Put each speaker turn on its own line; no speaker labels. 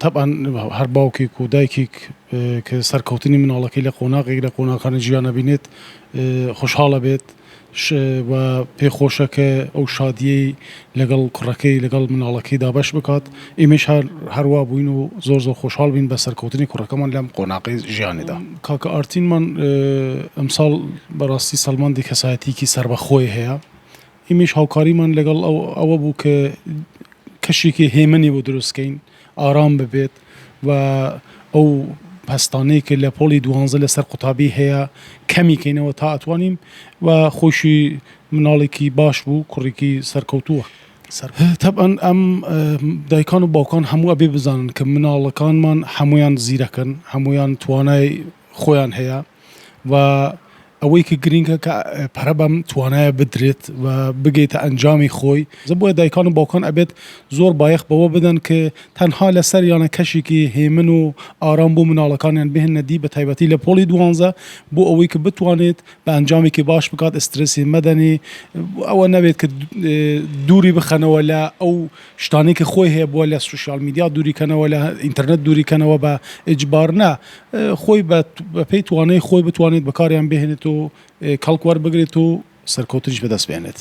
تەبعەن هەر باوکێک و دایکێک کە سەرکەوتنی مناڵەکەی لە قۆناغێک لە قۆناغەکانی ژیان ئەبینێت خۆشحاڵ ئەبێت و پێی خۆشە کە ئەو شادیەی لەگەڵ کوڕەکەی لەگەڵ مناڵەکەی دابەش بکات ئێمەش هەر هەروا بووین و زۆر زۆر خۆشحاڵ بین بە سەرکەوتنی کوڕەکەمان لەم قۆناغی ژیانیدا. کاکە ئارتینمان ئەمساڵ بەڕاستی سەلماندی کەسایەتیکی سەربەخۆی هەیە ئیمەیش هاوکاریمان لەگەڵ ئەو ئەوە بوو کە کەشێکی هێمنی بۆ دروست کەین ئارام ببێت و ئەو پەستانەی کە لە پۆڵی دوانزە لەسەر قوتابی هەیە کەمی کەینەوە تا ئەتوانین و خۆشی مناڵێکی باش بوو کوڕێکی سەرکەوتووە. تەبعەن ئەم دایکان و باوکان هەموو ئەبێ بزانن کە مناڵەکانمان هەمویان زیرەکن هەمویان توانای خۆیان هەیە و ئەوەی کە گرینگە کە پەرە بەم توانایە بدرێت و بگەیتە ئەنجامی خۆی بۆیە دایکان و باوکان ئەبێت زۆر بایەخ بەوە بدەن کە تەنها لەسەر یانە کەشێکی هێمن و ئارام بۆ مناڵەکانیان بهێننە دی بە تایبەتی لە پۆڵی دوانزە بۆ ئەوەی کە بتوانێت بە ئەنجامێکی باش بگات ئسترسی مەدەنی ئەوە نەبێت کە دووری بخەنەوە لە ئەو شتانەی کە خۆی هەیە بووە لە سوسیال میدیا دووری کەنەوە لە ئینتەرنێت دووری کەنەوە بە ئیجبار نا خۆی بە پێی توانای خۆی بتوانێت بەکاریان بهێنێت و کەڵک وەربگرێت و سەرکەوتنیش بەدەست بێنێت.